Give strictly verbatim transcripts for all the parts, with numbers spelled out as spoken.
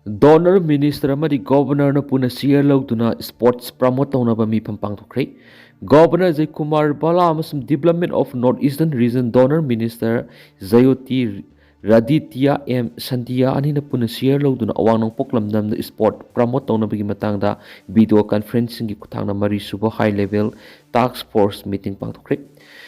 Donor Minister ꯑꯃꯗꯤ Governorꯅ ꯄꯨꯟꯅ ꯁꯤꯌꯔ ꯂꯧꯗꯨꯅ sports promote ꯇꯧꯅꯕ ꯃꯤꯐꯝ ꯄꯥꯡꯊꯣꯛꯈ꯭ꯔꯦ꯫ Governor ꯑꯖꯌ ꯀꯨꯃꯥꯔ ꯚꯜꯂꯥ ꯑꯃꯁꯨꯡ Development of North Eastern Region Donor Minister Jyotiraditya M Scindia ꯑꯅꯤꯅ ꯄꯨꯟꯅ ꯁꯤꯌꯔ ꯂꯧꯗꯨꯅ ꯑꯋꯥꯡ ꯅꯣꯡꯄꯣꯛ ꯂꯝꯗꯝꯗ sport promote ꯇꯧꯅꯕꯒꯤ ꯃꯇꯥꯡꯗ video conferencingꯒꯤ ꯈꯨꯠꯊꯥꯡꯗ ꯃꯔꯤꯁꯨꯕ high level task force meeting ꯄꯥꯡꯊꯣꯛꯈ꯭ꯔꯦ꯫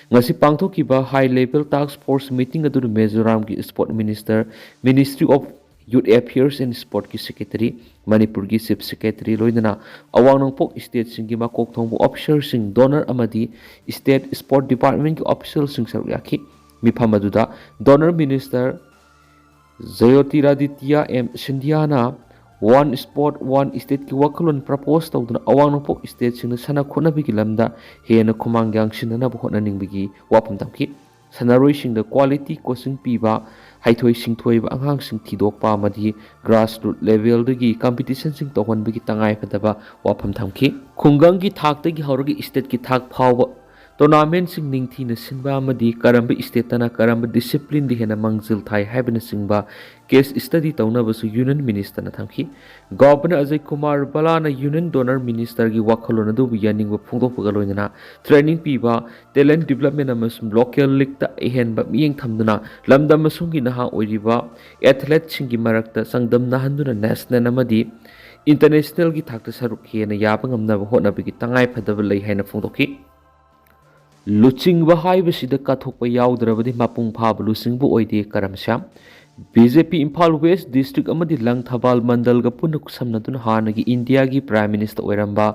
ꯉꯁꯤ ꯄꯥꯡꯊꯣꯛꯈꯤꯕ high level task force meeting ꯑꯗꯨꯗ ꯃꯤꯖꯣꯔꯥꯝꯒꯤ sport minister, Ministry of Youth Affairs and Sportꯀꯤ secretary, ꯃꯅꯤꯄꯨꯔꯒꯤ chief secretary ꯂꯣꯏꯅꯅ ꯑꯋꯥꯡ ꯅꯣꯡꯄꯣꯛ stateꯁꯤꯡꯒꯤ ꯃꯀꯣꯛ ꯊꯣꯡꯕ officerꯁꯤꯡ, donor ꯑꯃꯗꯤ state sport departmentꯀꯤ officialꯁꯤꯡ ꯁꯔꯨꯛ ꯌꯥꯈꯤ꯫ ꯃꯤꯐꯝ ꯑꯗꯨꯗ donor minister ꯖꯌꯣꯇꯤꯔꯥꯗꯤꯇꯤꯌꯥ ꯑꯦꯝ ꯁꯤꯟꯙꯤꯌꯥꯅ One Sport One Stateꯀꯤ ꯋꯥꯈꯜꯂꯣꯟ propose ꯇꯧꯗꯨꯅ ꯑꯋꯥꯡ ꯅꯣꯡꯄꯣꯛ stateꯁꯤꯡꯗ ꯁꯥꯟꯅ ꯈꯣꯠꯅꯕꯒꯤ ꯂꯝꯗ ꯍꯦꯟꯅ ꯈꯨꯃꯥꯡ ꯌꯥꯡꯁꯤꯟꯅꯅꯕ ꯍꯣꯠꯅꯅꯤꯡꯕꯒꯤ ꯋꯥꯐꯝ ꯊꯝꯈꯤ꯫ ꯁꯥꯟꯅꯔꯣꯏꯁꯤꯡꯗ quality coaching ꯄꯤꯕ, ꯍꯩꯊꯣꯏ ꯁꯤꯡꯊꯣꯏꯕ ꯑꯉꯥꯡꯁꯤꯡ ꯊꯤꯗꯣꯛꯄ ꯑꯃꯗꯤ grassroot levelꯗꯒꯤ competitionꯁꯤꯡ ꯇꯧꯍꯟꯕꯒꯤ ꯇꯉꯥꯏꯐꯗꯕ ꯋꯥꯐꯝ ꯊꯝꯈꯤ꯫ ꯈꯨꯡꯒꯪꯒꯤ ꯊꯥꯛꯇꯒꯤ ꯍꯧꯔꯒ stateꯀꯤ ꯊꯥꯛ ꯐꯥꯎꯕ tournamentꯁꯤꯡ ꯅꯤꯡꯊꯤꯅ ꯁꯤꯟꯕ ꯑꯃꯗꯤ ꯀꯔꯝꯕ stateꯇꯅ ꯀꯔꯝꯕ disciplineꯗ ꯍꯦꯟꯅ ꯃꯥꯡꯖꯤꯜ ꯊꯥꯏ ꯍꯥꯏꯕꯅꯆꯤꯡꯕ case study ꯇꯧꯅꯕꯁꯨ union ministerꯅ ꯊꯝꯈꯤ꯫ Governor Ajay Kumar ꯚꯜꯂꯥꯅ union donor ministerꯒꯤ ꯋꯥꯈꯜꯂꯣꯟ ꯑꯗꯨꯕꯨ ꯌꯥꯅꯤꯡꯕ ꯐꯣꯡꯗꯣꯛꯄꯒ ꯂꯣꯏꯅꯅ training ꯄꯤꯕ, talent development ꯑꯃꯁꯨꯡ local leagueꯇ ꯑꯍꯦꯟꯕ ꯃꯤꯠꯌꯦꯡ ꯊꯝꯗꯨꯅ ꯂꯝꯗꯝ ꯑꯁꯣꯝꯒꯤ ꯅꯍꯥ ꯑꯣꯏꯔꯤꯕ athleteꯁꯤꯡꯒꯤ ꯃꯔꯛꯇ ꯆꯥꯡꯗꯝꯅꯍꯟꯗꯨꯅ national ꯑꯃꯗꯤ internationalꯒꯤ ꯊꯥꯛꯇ ꯁꯔꯨꯛ ꯍꯦꯟꯅ ꯌꯥꯕ ꯉꯝꯅꯕ ꯍꯣꯠꯅꯕꯒꯤ ꯇꯉꯥꯏꯐꯗꯕ ꯂꯩ ꯍꯥꯏꯅ ꯐꯣꯡꯗꯣꯛꯈꯤ꯫ ꯂꯨꯆꯤꯡꯕ ꯍꯥꯏꯕꯁꯤꯗ ꯀꯠꯊꯣꯛꯄ ꯌꯥꯎꯗ꯭ꯔꯕꯗꯤ ꯃꯄꯨꯡ ꯐꯥꯕ ꯂꯨꯆꯤꯡꯕ ꯑꯣꯏꯗꯦ, ꯀꯔꯝ Shyam. BJP Imphal West District ꯑꯃꯗꯤ ꯂꯪꯊꯕꯥꯜ ꯃꯟꯗꯜꯒ ꯄꯨꯟꯅ ꯈꯨꯠꯁꯝꯅꯗꯨꯅ ꯍꯥꯟꯅꯒꯤ ꯏꯟꯗꯤꯌꯥꯒꯤ Prime Minister ꯑꯣꯏꯔꯝꯕ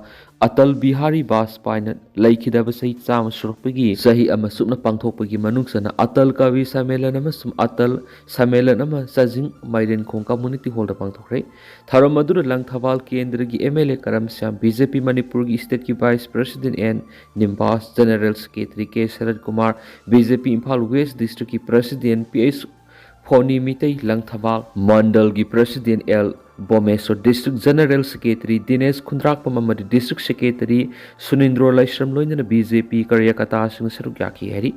ꯑꯇꯜ ꯕꯤꯍꯥꯔꯤ ꯕꯥꯖꯄꯥꯏꯅ ꯂꯩꯈꯤꯗꯕ ꯆꯍꯤ ꯆꯥꯝꯃ ꯁꯨꯔꯛꯄꯒꯤ ꯆꯍꯤ ꯑꯃ ꯆꯨꯞꯅ ꯄꯥꯡꯊꯣꯛꯄꯒꯤ ꯃꯅꯨꯡ ꯆꯟꯅ ꯑꯇꯜ ꯀꯕꯤ ꯁꯝꯃꯦꯂꯟ ꯑꯃꯁꯨꯡ ꯑꯇꯜ ꯁꯝꯃꯦꯂꯟ ꯑꯃ ꯆꯥꯖꯤꯡ ꯃꯥꯏꯔꯦꯟꯈꯣꯡ Community Hallꯗ ꯄꯥꯡꯊꯣꯛꯈ꯭ꯔꯦ꯫ ꯊꯧꯔꯝ ꯑꯗꯨꯗ ꯂꯪꯊꯕꯥꯜ ꯀꯦꯟꯗ꯭ꯔꯒꯤ MLA ꯀꯔꯝ ꯁ꯭ꯌꯥꯝ, BJP ꯃꯅꯤꯄꯨꯔꯒꯤ stateꯀꯤ Vice President N Nimbas, General Secretary K Sarat Kumar, BJP Imphal West Districtꯀꯤ President P H Phoni Meitei, Langthabal ꯃꯟꯗꯜꯒꯤ President L Bomesor district general secretary Dinesh Khundrakpam ꯑꯃꯗꯤ ꯗꯤꯁꯇ꯭ꯔꯤꯛ ꯁꯦꯀ꯭ꯔꯦꯇꯔꯤ ꯁꯨꯅꯤꯟꯗ꯭ꯔꯣ ꯂꯥꯏꯁ꯭ꯔꯝ ꯂꯣꯏꯅꯅ ꯕꯤ ꯖꯦ ꯄꯤ ꯀꯥꯔꯌꯀꯔꯇꯥꯁꯤꯡꯅ ꯁꯔꯨꯛ ꯌꯥꯈꯤ ꯍꯥꯏꯔꯤ꯫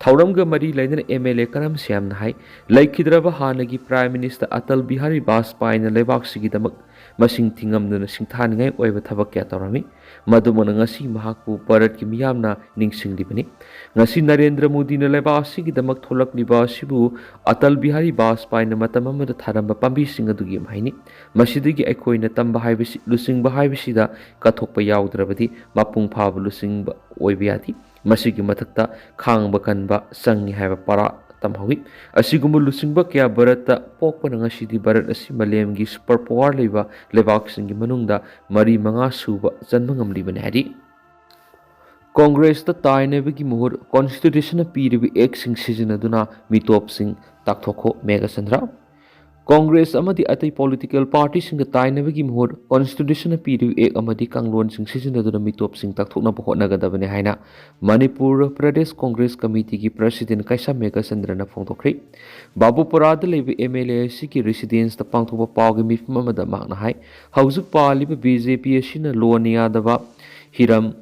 ꯊꯧꯔꯝꯒ ꯃꯔꯤ ꯂꯩꯅꯅ ꯑꯦꯝ ꯑꯦꯜ ꯑꯦ ꯀꯔꯝ ꯁ꯭ꯌꯥꯝꯅ ꯍꯥꯏ, ꯂꯩꯈꯤꯗ꯭ꯔꯕ ꯍꯥꯟꯅꯒꯤ ꯄ꯭ꯔꯥꯏꯝ ꯃꯤꯅꯤꯁꯇꯔ ꯑꯇꯜ ꯕꯤꯍꯥꯔꯤ ꯕꯥꯖꯄꯥꯏꯅ ꯂꯩꯕꯥꯛꯁꯤꯒꯤꯗꯃꯛ ꯃꯁꯤꯡ ꯊꯤꯉꯝꯗꯅ ꯁꯤꯡꯊꯥꯅꯤꯡꯉꯥꯏ ꯑꯣꯏꯕ ꯊꯕꯛ ꯀꯌꯥ ꯇꯧꯔꯝꯃꯤ꯫ ꯃꯗꯨꯃꯛꯅ ꯉꯁꯤ ꯃꯍꯥꯛꯄꯨ ꯚꯥꯔꯠꯀꯤ ꯃꯤꯌꯥꯝꯅ ꯅꯤꯡꯁꯤꯡꯂꯤꯕꯅꯤ꯫ ꯉꯁꯤ ꯅꯔꯦꯟꯗ꯭ꯔ ꯃꯣꯗꯤꯅ ꯂꯩꯕꯥꯛ ꯑꯁꯤꯒꯤꯗꯃꯛ ꯊꯣꯛꯂꯛꯂꯤꯕ ꯑꯁꯤꯕꯨ ꯑꯇꯜ ꯕꯤꯍꯥꯔꯤ ꯕꯥꯖꯄꯥꯏꯅ ꯃꯇꯝ ꯑꯃꯗ ꯊꯥꯔꯝꯕ ꯄꯥꯝꯕꯤꯁꯤꯡ ꯑꯗꯨꯒꯤ ꯃꯍꯩꯅꯤ꯫ ꯃꯁꯤꯗꯒꯤ ꯑꯩꯈꯣꯏꯅ ꯇꯝꯕ ꯍꯥꯏꯕꯁꯤ, ꯂꯨꯆꯤꯡꯕ ꯍꯥꯏꯕꯁꯤꯗ ꯀꯠꯊꯣꯛꯄ ꯌꯥꯎꯗ꯭ꯔꯕꯗꯤ ꯃꯄꯨꯡ ꯐꯥꯕ ꯂꯨꯆꯤꯡꯕ ꯑꯣꯏꯕ ꯌꯥꯗꯦ꯫ ꯃꯁꯤꯒꯤ ꯃꯊꯛꯇ ꯈꯥꯡꯕ ꯀꯟꯕ ꯆꯪꯏ ꯍꯥꯏꯕ ꯄꯔꯥ ꯇꯝꯍꯧꯏ꯫ ꯑꯁꯤꯒꯨꯝꯕ ꯂꯨꯆꯤꯡꯕ ꯀꯌꯥ ꯚꯥꯔꯠꯇ ꯄꯣꯛꯄꯅ ꯉꯁꯤꯗꯤ ꯚꯥꯔꯠ ꯑꯁꯤ ꯃꯥꯂꯦꯝꯒꯤ ꯁꯨꯄꯔ ꯄꯥꯋꯔ ꯂꯩꯕ ꯂꯩꯕꯥꯛꯁꯤꯡꯒꯤ ꯃꯅꯨꯡꯗ ꯃꯔꯤ ꯃꯉꯥ ꯁꯨꯕ ꯆꯟꯕ ꯉꯝꯂꯤꯕꯅꯤ ꯍꯥꯏꯔꯤ꯫ ꯀꯣꯡꯒ꯭ꯔꯦꯁꯇ ꯇꯥꯏꯅꯕꯒꯤ ꯃꯍꯨꯠ ꯀꯣꯟꯁꯇꯤꯇ꯭ꯌꯨꯁꯟꯅ ꯄꯤꯔꯤꯕ ꯑꯦꯛꯁꯤꯡ ꯁꯤꯖꯤꯟꯅꯗꯨꯅ ꯃꯤꯇꯣꯞꯁꯤꯡ ꯇꯥꯛꯊꯣꯛꯈꯣ, ꯃꯦꯘꯆꯟꯗ꯭ꯔ꯫ ꯀꯣꯡꯒ꯭ꯔꯦꯁ ꯑꯃꯗꯤ ꯑꯇꯩ ꯄꯣꯂꯤꯇꯤꯀꯦꯜ ꯄꯥꯔꯇꯤꯁꯤꯡꯒ ꯇꯥꯏꯅꯕꯒꯤ ꯃꯍꯨꯠ ꯀꯣꯟꯁꯇꯤꯇ꯭ꯌꯨꯁꯟꯅ ꯄꯤꯔꯤꯕ ꯑꯦꯛ ꯑꯃꯗꯤ ꯀꯥꯡꯂꯣꯟꯁꯤꯡ ꯁꯤꯖꯤꯟꯅꯗꯨꯅ ꯃꯤꯇꯣꯞꯁꯤꯡ ꯇꯥꯛꯊꯣꯛꯅꯕ ꯍꯣꯠꯅꯒꯗꯕꯅꯤ ꯍꯥꯏꯅ ꯃꯅꯤꯄꯨꯔ ꯄ꯭ꯔꯗꯦꯁ ꯀꯣꯡꯒ꯭ꯔꯦꯁ ꯀꯃꯤꯇꯤꯒꯤ ꯄ꯭ꯔꯁꯤꯗꯦꯟ ꯀꯩꯁꯥꯝ ꯃꯦꯘꯆꯟꯗ꯭ꯔꯅ ꯐꯣꯡꯗꯣꯛꯈ꯭ꯔꯤ꯫ ꯕꯥꯕꯨꯄꯨꯔꯥꯗ ꯂꯩꯕ ꯑꯦꯝ ꯑꯦꯜ ꯑꯦ ꯑꯁꯤꯒꯤ ꯔꯤꯁꯤꯗꯦꯟꯁꯇ ꯄꯥꯡꯊꯣꯛꯄ ꯄꯥꯎꯒꯤ ꯃꯤꯐꯝ ꯑꯃꯗ ꯃꯍꯥꯛꯅ ꯍꯥꯏ, ꯍꯧꯖꯤꯛ ꯄꯥꯜꯂꯤꯕ ꯕꯤ ꯖꯦ ꯄꯤ ꯑꯁꯤꯅ ꯂꯣꯟꯅ ꯌꯥꯗꯕ ꯍꯤꯔꯝ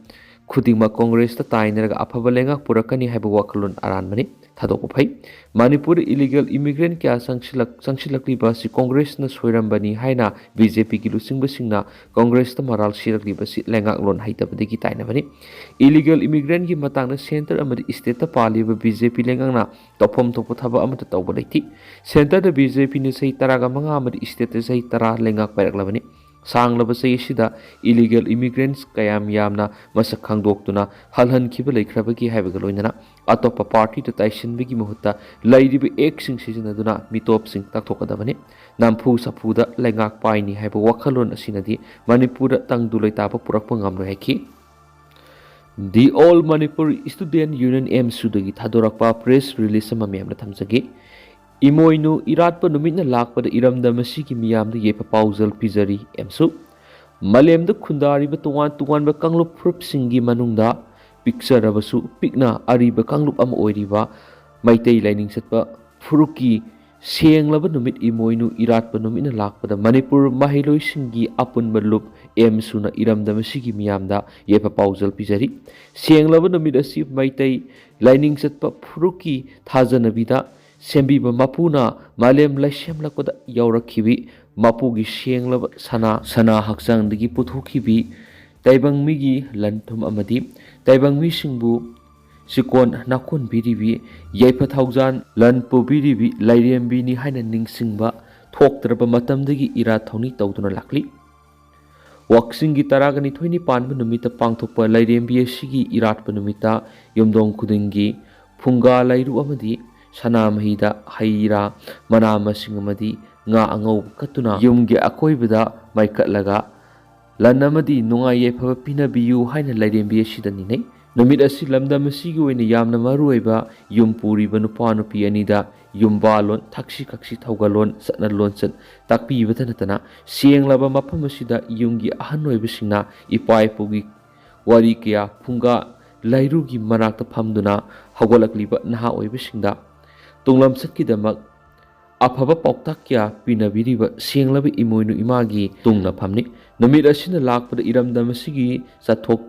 ꯈꯨꯗꯤꯡꯃꯛ ꯀꯣꯡꯒ꯭ꯔꯦꯁꯇ ꯇꯥꯏꯅꯔꯒ ꯑꯐꯕ ꯂꯩꯉꯥꯛ ꯄꯨꯔꯛꯀꯅꯤ ꯍꯥꯏꯕ ꯋꯥꯈꯜꯂꯣꯟ ꯑꯔꯥꯟꯕꯅꯤ꯫ ꯊꯥꯗꯣꯛꯄ ꯐꯩ꯫ ꯃꯅꯤꯄꯨꯔꯗ ꯏꯂꯤꯒꯦꯜ ꯏꯃꯤꯒ꯭ꯔꯦꯟꯠ ꯀꯌꯥ ꯆꯪꯁꯤꯜꯂꯛ-, ꯆꯪꯁꯤꯜꯂꯛꯂꯤꯕ ꯑꯁꯤ ꯀꯣꯡꯒ꯭ꯔꯦꯁꯅ ꯁꯣꯏꯔꯝꯕꯅꯤ ꯍꯥꯏꯅ ꯕꯤ ꯖꯦ ꯄꯤꯒꯤ ꯂꯨꯆꯤꯡꯕꯁꯤꯡꯅ ꯀꯣꯡꯒ꯭ꯔꯦꯁꯇ ꯃꯔꯥꯜ ꯁꯤꯔꯛꯂꯤꯕꯁꯤ ꯂꯩꯉꯥꯛꯂꯣꯟ ꯍꯩꯇꯕꯗꯒꯤ ꯇꯥꯏꯅꯕꯅꯤ꯫ ꯏꯂꯤꯒꯦꯜ ꯏꯃꯤꯒ꯭ꯔꯦꯟꯠꯀꯤ ꯃꯇꯥꯡꯗ ꯁꯦꯟꯇꯔ ꯑꯃꯗꯤ ꯁ꯭ꯇꯦꯠꯇ ꯄꯥꯜꯂꯤꯕ ꯕꯤ ꯖꯦ ꯄꯤ ꯂꯩꯉꯥꯛꯅ ꯇꯧꯐꯝ ꯊꯣꯛꯄ ꯊꯕꯛ ꯑꯃꯠꯇ ꯇꯧꯕ ꯂꯩꯇꯦ꯫ ꯁꯦꯟꯇꯔꯗ ꯕꯤ ꯖꯦ ꯄꯤꯅ ꯆꯍꯤ ꯇꯔꯥꯒ ꯃꯉꯥ ꯑꯃꯗꯤ ꯁ꯭ꯇꯦꯠꯇ ꯆꯍꯤ ꯇꯔꯥ ꯂꯩꯉꯥꯛ ꯄꯥꯏꯔꯛꯂꯕꯅꯤ꯫ ꯁꯥꯡꯂꯕ ꯆꯍꯤ ꯑꯁꯤꯗ ꯏꯂꯤꯒꯦꯜ ꯏꯃꯤꯒ꯭ꯔꯦꯟꯠꯁ ꯀꯌꯥꯝ ꯌꯥꯝꯅ ꯃꯁꯛ ꯈꯪꯗꯣꯛꯇꯨꯅ ꯍꯜꯍꯟꯈꯤꯕ ꯂꯩꯈ꯭ꯔꯕꯒꯦ ꯍꯥꯏꯕꯒ ꯂꯣꯏꯅꯅ ꯑꯇꯣꯞꯄ ꯄꯥꯔꯇꯤꯗ ꯇꯥꯏꯁꯤꯟꯕꯒꯤ ꯃꯍꯨꯠꯇ ꯂꯩꯔꯤꯕ ꯑꯦꯛꯁꯤꯡ ꯁꯤꯖꯤꯟꯅꯗꯨꯅ ꯃꯤꯇꯣꯞꯁꯤꯡ ꯇꯥꯛꯊꯣꯛꯀꯗꯕꯅꯤ꯫ ꯅꯝꯐꯨ ꯁꯥꯐꯨꯗ ꯂꯩꯉꯥꯛ ꯄꯥꯏꯅꯤ ꯍꯥꯏꯕ ꯋꯥꯈꯜꯂꯣꯟ ꯑꯁꯤꯅꯗꯤ ꯃꯅꯤꯄꯨꯔꯗ ꯇꯪꯗꯨ ꯂꯩꯇꯥꯕ ꯄꯨꯔꯛꯄ ꯉꯝꯂꯣꯏ ꯍꯥꯏꯈꯤ꯫ The All Manipur Student Union, ꯑꯦꯝꯁꯨꯗꯒꯤ ꯊꯥꯗꯣꯔꯛꯄ ꯄ꯭ꯔꯦꯁ ꯔꯤꯂꯤꯖ ꯑꯃ ꯃꯌꯥꯝꯅ ꯊꯝꯖꯒꯦ꯫ ꯏꯃꯣꯏꯅꯨ ꯏꯔꯥꯠꯄ ꯅꯨꯃꯤꯠꯅ ꯂꯥꯛꯄꯗ ꯏꯔꯝꯗꯝ ꯑꯁꯤꯒꯤ ꯃꯤꯌꯥꯝꯗ ꯌꯦꯠꯄ ꯄꯥꯎꯖꯦꯜ ꯄꯤꯖꯔꯤ꯫ ꯑꯦꯝꯁꯨ ꯃꯥꯂꯦꯝꯗ ꯈꯨꯟꯗꯥꯔꯤꯕ ꯇꯣꯉꯥꯟ ꯇꯣꯉꯥꯟꯕ ꯀꯥꯡꯂꯨꯞ ꯐꯨꯔꯨꯞꯁꯤꯡꯒꯤ ꯃꯅꯨꯡꯗ ꯄꯤꯛꯆꯔꯕꯁꯨ ꯄꯤꯛꯅ ꯑꯔꯤꯕ ꯀꯥꯡꯂꯨꯞ ꯑꯃ ꯑꯣꯏꯔꯤꯕ ꯃꯩꯇꯩ ꯂꯥꯏꯅꯤꯡ ꯆꯠꯄ ꯐꯨꯔꯨꯞꯀꯤ ꯁꯦꯡꯂꯕ ꯅꯨꯃꯤꯠ ꯏꯃꯣꯏꯅꯨ ꯏꯔꯥꯠꯄ ꯅꯨꯃꯤꯠꯅ ꯂꯥꯛꯄꯗ ꯃꯅꯤꯄꯨꯔ ꯃꯍꯩꯔꯣꯏꯁꯤꯡꯒꯤ ꯑꯄꯨꯟꯕ ꯂꯨꯞ ꯑꯦꯝ ꯁꯨꯅ ꯏꯔꯝꯗꯝ ꯑꯁꯤꯒꯤ ꯃꯤꯌꯥꯝꯗ ꯌꯥꯏꯐ ꯄꯥꯎꯖꯦꯜ ꯄꯤꯖꯔꯤ꯫ ꯁꯦꯡꯂꯕ ꯅꯨꯃꯤꯠ ꯑꯁꯤ ꯃꯩꯇꯩ ꯂꯥꯏꯅꯤꯡ ꯆꯠꯄ ꯐꯨꯔꯨꯞꯀꯤ ꯊꯥꯖꯅꯕꯤꯗ ꯁꯦꯝꯕꯤꯕ ꯃꯄꯨꯅ ꯃꯥꯂꯦꯝ ꯂꯩꯁꯦꯝꯂꯛꯄꯗ ꯌꯥꯎꯔꯛꯈꯤꯕꯤ ꯃꯄꯨꯒꯤ ꯁꯦꯡꯂꯕ ꯁꯅꯥ, ꯁꯅꯥ ꯍꯛꯆꯥꯡꯗꯒꯤ ꯄꯨꯊꯣꯛꯈꯤꯕꯤ ꯇꯥꯏꯕꯪ ꯃꯤꯒꯤ ꯂꯟ ꯊꯨꯝ ꯑꯃꯗꯤ ꯇꯥꯏꯕꯪ ꯃꯤꯁꯤꯡꯕꯨ ꯆꯤꯀꯣꯟ ꯅꯥꯀꯣꯟꯕꯤꯔꯤꯕꯤ, ꯌꯥꯏꯐ ꯊꯧꯖꯥꯜ ꯂꯟ ꯄꯨꯕꯤꯔꯤꯕꯤ ꯂꯥꯏꯔꯦꯝꯕꯤꯅꯤ ꯍꯥꯏꯅ ꯅꯤꯡꯁꯤꯡꯕ ꯊꯣꯛꯇ꯭ꯔꯕ ꯃꯇꯝꯗꯒꯤ ꯏꯔꯥꯠ ꯊꯧꯅꯤ ꯇꯧꯗꯨꯅ ꯂꯥꯛꯂꯤ꯫ ꯋꯥꯛꯆꯤꯡꯒꯤ ꯇꯔꯥꯒ ꯅꯤꯊꯣꯏꯅꯤ ꯄꯥꯟꯕ ꯅꯨꯃꯤꯠꯇ ꯄꯥꯡꯊꯣꯛꯄ ꯂꯥꯏꯔꯦꯝꯕꯤ ꯑꯁꯤꯒꯤ ꯏꯔꯥꯠꯄ ꯅꯨꯃꯤꯠꯇ ꯌꯨꯝꯊꯣꯡ ꯈꯨꯗꯤꯡꯒꯤ ꯐꯨꯡꯒꯥ ꯂꯩꯔꯨ ꯑꯃꯗꯤ ꯁꯅꯥꯃꯍꯤꯗ ꯍꯩ ꯔꯥ, ꯃꯅꯥ ꯃꯁꯤꯡ ꯑꯃꯗꯤ ꯉꯥ ꯑꯉꯧꯕ ꯀꯠꯇꯨꯅ ꯌꯨꯝꯒꯤ ꯑꯀꯣꯏꯕꯗ ꯃꯩ ꯀꯠꯂꯒ ꯂꯟ ꯑꯃꯗꯤ ꯅꯨꯡꯉꯥꯏ ꯌꯥꯏꯐꯕ ꯄꯤꯅꯕꯤꯌꯨ ꯍꯥꯏꯅ ꯂꯥꯏꯔꯦꯝꯕꯤ ꯑꯁꯤꯗ ꯅꯤꯅꯩ꯫ ꯅꯨꯃꯤꯠ ꯑꯁꯤ ꯂꯝꯗꯝ ꯑꯁꯤꯒꯤ ꯑꯣꯏꯅ ꯌꯥꯝꯅ ꯃꯔꯨꯑꯣꯏꯕ ꯌꯨꯝ ꯄꯨꯔꯤꯕ ꯅꯨꯄꯥ ꯅꯨꯄꯤ ꯑꯅꯤꯗ ꯌꯨꯝꯕꯥꯜꯂꯣꯟ, ꯊꯛꯁꯤ ꯈꯥꯁꯤ, ꯊꯧꯒꯜꯂꯣꯟ, ꯆꯠꯅ ꯂꯣꯟꯆꯠ ꯇꯥꯛꯄꯤꯕꯇ ꯅꯠꯇꯅ ꯁꯦꯡꯂꯕ ꯃꯐꯝ ꯑꯁꯤꯗ ꯌꯨꯝꯒꯤ ꯑꯍꯟ ꯑꯣꯏꯕꯁꯤꯡꯅ ꯏꯄꯥ ꯏꯄꯨꯒꯤ ꯋꯥꯔꯤ ꯀꯌꯥ ꯐꯨꯡꯒꯥ ꯂꯥꯏꯔꯨꯒꯤ ꯃꯅꯥꯛꯇ ꯐꯝꯗꯨꯅ ꯍꯧꯒꯠꯂꯛꯂꯤꯕ ꯅꯍꯥ ꯑꯣꯏꯕꯁꯤꯡꯗ ꯇꯨꯡꯂꯝꯆꯠꯀꯤꯗꯃꯛ ꯑꯐꯕ ꯄꯥꯎꯇꯥꯛ ꯀꯌꯥ ꯄꯤꯅꯕꯤꯔꯤꯕ ꯁꯦꯡꯂꯕ ꯏꯃꯣꯏꯅꯨ ꯏꯃꯥꯒꯤ ꯇꯨꯡꯅꯐꯝꯅꯤ꯫ ꯅꯨꯃꯤꯠ ꯑꯁꯤꯅ ꯂꯥꯛꯄꯗ ꯏꯔꯝꯗꯝ ꯑꯁꯤꯒꯤ ꯆꯠꯊꯣꯛ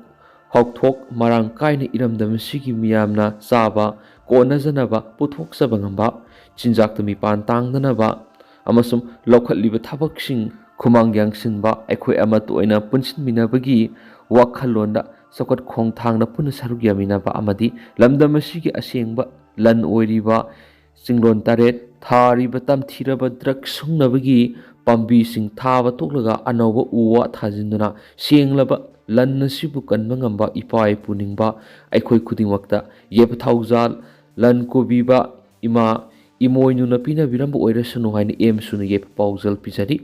ꯐꯥꯎꯊꯣꯛ ꯃꯔꯥꯡ ꯀꯥꯏꯅ ꯏꯔꯝꯗꯝ ꯑꯁꯤꯒꯤ ꯃꯤꯌꯥꯝꯅ ꯆꯥꯕ ꯀꯣꯟꯅꯖꯅꯕ ꯄꯨꯊꯣꯛꯆꯕ ꯉꯝꯕ, ꯆꯤꯟꯖꯥꯛꯇ ꯃꯤꯄꯥꯟ ꯇꯥꯡꯗꯅꯕ ꯑꯃꯁꯨꯡ ꯂꯧꯈꯠꯂꯤꯕ ꯊꯕꯛꯁꯤꯡ ꯈꯨꯃꯥꯡ ꯌꯥꯡꯁꯤꯟꯕ, ꯑꯩꯈꯣꯏ ꯑꯃꯠꯇ ꯑꯣꯏꯅ ꯄꯨꯟꯁꯤꯟꯃꯤꯟꯅꯕꯒꯤ ꯋꯥꯈꯜꯂꯣꯟꯗ ꯆꯥꯎꯈꯠ ꯈꯣꯡꯊꯥꯡꯗ ꯄꯨꯟꯅ ꯁꯔꯨꯛ ꯌꯥꯃꯤꯟꯅꯕ ꯑꯃꯗꯤ ꯂꯝꯗꯝ ꯑꯁꯤꯒꯤ ꯑꯁꯦꯡꯕ ꯂꯟ ꯑꯣꯏꯔꯤꯕ ꯆꯤꯡꯂꯣꯟ ꯇꯔꯦꯠ ꯊꯥꯔꯤꯕ ꯇꯝꯊꯤꯔꯕ ꯗ꯭ꯔꯒ ꯁꯨꯡꯅꯕꯒꯤ ꯄꯥꯝꯕꯤꯁꯤꯡ ꯊꯥꯕ ꯇꯣꯛꯂꯒ ꯑꯅꯧꯕ ꯎ ꯋꯥ ꯊꯥꯖꯤꯟꯗꯨꯅ ꯁꯦꯡꯂꯕ ꯂꯟ ꯑꯁꯤꯕꯨ ꯀꯟꯕ ꯉꯝꯕ ꯏꯄꯥ ꯏꯄꯨ ꯅꯤꯡꯕ ꯑꯩꯈꯣꯏ ꯈꯨꯗꯤꯡꯃꯛꯇ ꯌꯥꯏꯐ ꯊꯧꯖꯥꯜ ꯂꯟ ꯀꯣꯕꯤꯕ ꯏꯃꯥ ꯏꯃꯣꯏꯅꯨꯅ ꯄꯤꯅꯕꯤꯔꯝꯕ ꯑꯣꯏꯔꯁꯅꯨ ꯍꯥꯏꯅ ꯑꯦꯝ ꯁꯨꯅ ꯌꯥꯏꯐ ꯄꯥꯎꯖꯦꯜ ꯄꯤꯖꯔꯤ꯫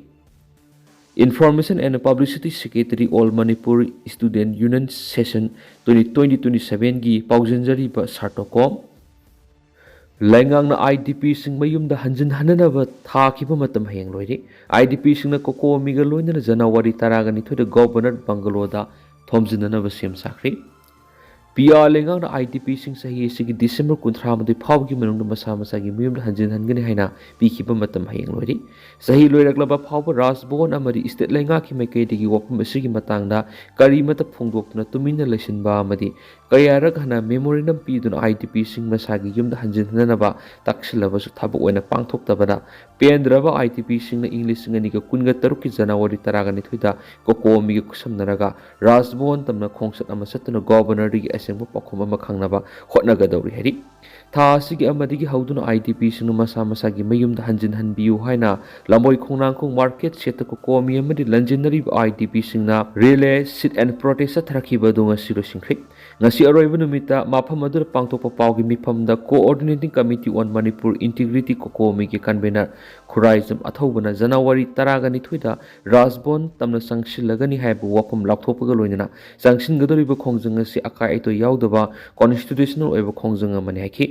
Information and Publicity Secretary, All Manipur Student Union Session twenty twenty twenty seven ꯒꯤ ꯄꯥꯎꯖꯦꯟꯖꯔꯤꯕ ꯁꯥꯔꯇꯣꯀꯣꯝ꯫ ꯂꯩꯉꯥꯛꯅ ꯑꯥꯏ ꯗꯤ ꯄꯤꯁꯤꯡ ꯃꯌꯨꯝꯗ ꯍꯟꯖꯤꯟ ꯍꯟꯅꯅꯕ ꯊꯥꯈꯤꯕ ꯃꯇꯝ ꯍꯌꯦꯡ ꯂꯣꯏꯔꯦ꯫ ꯑꯥꯏ ꯗꯤ ꯄꯤꯁꯤꯡꯅ ꯀꯣꯀꯣꯃꯤꯒ ꯂꯣꯏꯅꯅ ꯖꯅꯋꯥꯔꯤ ꯇꯔꯥꯒ ꯅꯤꯊꯣꯏꯗ ꯒꯣꯚꯔꯅꯔ ꯕꯪꯒꯂꯣꯗ ꯊꯣꯝꯖꯤꯟꯅꯅꯕ ꯁꯦꯝ ꯁꯥꯈ꯭ꯔꯦ꯫ ꯄꯤ ꯑꯥꯔ ꯂꯩꯉꯥꯛꯅ ꯑꯥꯏ ꯗꯤ ꯄꯤꯁꯤꯡ ꯆꯍꯤ ꯑꯁꯤꯒꯤ ꯗꯤꯁꯦꯝꯕꯔ ꯀꯨꯟꯊ꯭ꯔꯥ ꯃꯥꯊꯣꯏ ꯐꯥꯎꯕꯒꯤ ꯃꯅꯨꯡꯗ ꯃꯁꯥ ꯃꯁꯥꯒꯤ ꯃꯌꯨꯝꯗ ꯍꯟꯖꯤꯟꯍꯟꯒꯅꯤ ꯍꯥꯏꯅ ꯄꯤꯈꯤꯕ ꯃꯇꯝ ꯍꯌꯦꯡ ꯂꯣꯏꯔꯤ꯫ ꯆꯍꯤ ꯂꯣꯏꯔꯛꯂꯕ ꯐꯥꯎꯕ ꯔꯥꯖ ꯚꯋꯟ ꯑꯃꯗꯤ ꯏꯁꯇꯦꯠ ꯂꯩꯉꯥꯛꯀꯤ ꯃꯥꯏꯀꯩꯗꯒꯤ ꯋꯥꯐꯝ ꯑꯁꯤꯒꯤ ꯃꯇꯥꯡꯗ ꯀꯔꯤꯃꯠꯇ ꯐꯣꯡꯗꯣꯛꯇꯨꯅ ꯇꯨꯃꯤꯟꯅ ꯂꯩꯁꯤꯟꯕ ꯑꯃꯗꯤ ꯀꯌꯥꯔꯛ ꯍꯟꯅ memorandum ꯄꯤꯗꯨꯅ ꯑꯥꯏ ꯗꯤ ꯄꯤꯁꯤꯡ ꯃꯁꯥꯒꯤ ꯌꯨꯝꯗ ꯍꯟꯖꯤꯟꯍꯟꯅꯅꯕ ꯇꯥꯛꯁꯤꯜꯂꯕꯁꯨ ꯊꯕꯛ ꯑꯣꯏꯅ ꯄꯥꯡꯊꯣꯛꯇꯕꯅ ꯄꯦꯟꯗ꯭ꯔꯕ ꯑꯥꯏ ꯗꯤ ꯄꯤꯁꯤꯡꯅ ꯏꯪ ꯂꯤꯁꯤꯡ ꯑꯅꯤꯒ ꯀꯨꯟꯒ ꯇꯔꯨꯛꯀꯤ ꯖꯅꯋꯥꯔꯤ ꯇꯔꯥꯒ ꯅꯤꯊꯣꯏꯗ ꯀꯣꯀꯣꯃꯤꯒ ꯈꯨꯠꯁꯝꯅꯔꯒ ꯔꯥꯖ ꯚꯋꯟ ꯇꯝꯅ ꯈꯣꯡꯆꯠ ꯑꯃ ꯆꯠꯇꯨꯅ ꯒꯣꯚꯔꯅꯔꯗꯒꯤ ꯑꯁꯦꯡꯕ ꯄꯥꯎꯈꯨꯝ ꯑꯃ ꯈꯪꯅꯕ ꯍꯣꯠꯅꯒꯗꯧꯔꯤ ꯍꯥꯏꯔꯤ꯫ ꯊꯥ ꯑꯁꯤꯒꯤ ꯑꯃꯗꯒꯤ ꯍꯧꯗꯨꯅ ꯑꯥꯏ ꯗꯤ ꯄꯤꯁꯤꯡꯅ ꯃꯁꯥ ꯃꯁꯥꯒꯤ ꯃꯌꯨꯝꯗ ꯍꯟꯖꯤꯟꯍꯟꯕꯤꯌꯨ ꯍꯥꯏꯅ ꯂꯝꯕꯣꯏ ꯈꯣꯡꯅꯥꯡꯈꯣꯡ ꯃꯥꯔꯀꯦꯠ ꯁꯦꯠꯇ ꯀꯣꯀꯣꯃꯤ ꯑꯃꯗꯤ ꯂꯟꯖꯤꯟꯅꯔꯤꯕ I D ꯄꯤꯁꯤꯡꯅ relay sit and protest ꯆꯠꯊꯔꯛꯈꯤꯕ ꯑꯗꯨ ꯉꯁꯤ ꯂꯣꯏꯁꯤꯟꯈ꯭ꯔꯦ꯫ ꯉꯁꯤ ꯑꯔꯣꯏꯕ ꯅꯨꯃꯤꯠꯇ ꯃꯐꯝ ꯑꯗꯨꯗ ꯄꯥꯡꯊꯣꯛꯄ ꯄꯥꯎꯒꯤ ꯃꯤꯐꯝꯗ Coordinating Committee on Manipur Integrity ꯀꯣꯀꯣꯃꯤꯒꯤ convener Khuraijam ꯑꯊꯧꯕꯅ January ꯇꯔꯥꯒ ꯅꯤꯊꯣꯏꯗ ꯔꯥꯖ ꯚꯋꯟ ꯇꯝꯅ ꯆꯪꯁꯤꯜꯂꯒꯅꯤ ꯍꯥꯏꯕ ꯋꯥꯐꯝ ꯂꯥꯎꯊꯣꯛꯄꯒ ꯂꯣꯏꯅꯅ ꯆꯪꯁꯤꯟꯒꯗꯧꯔꯤꯕ ꯈꯣꯡꯖꯪ ꯑꯁꯤ ꯑꯀꯥꯏ ꯑꯇꯣꯏ ꯌꯥꯎꯗꯕ constitutional ꯑꯣꯏꯕ ꯈꯣꯡꯖꯪ ꯑꯃꯅꯤ ꯍꯥꯏꯈꯤ꯫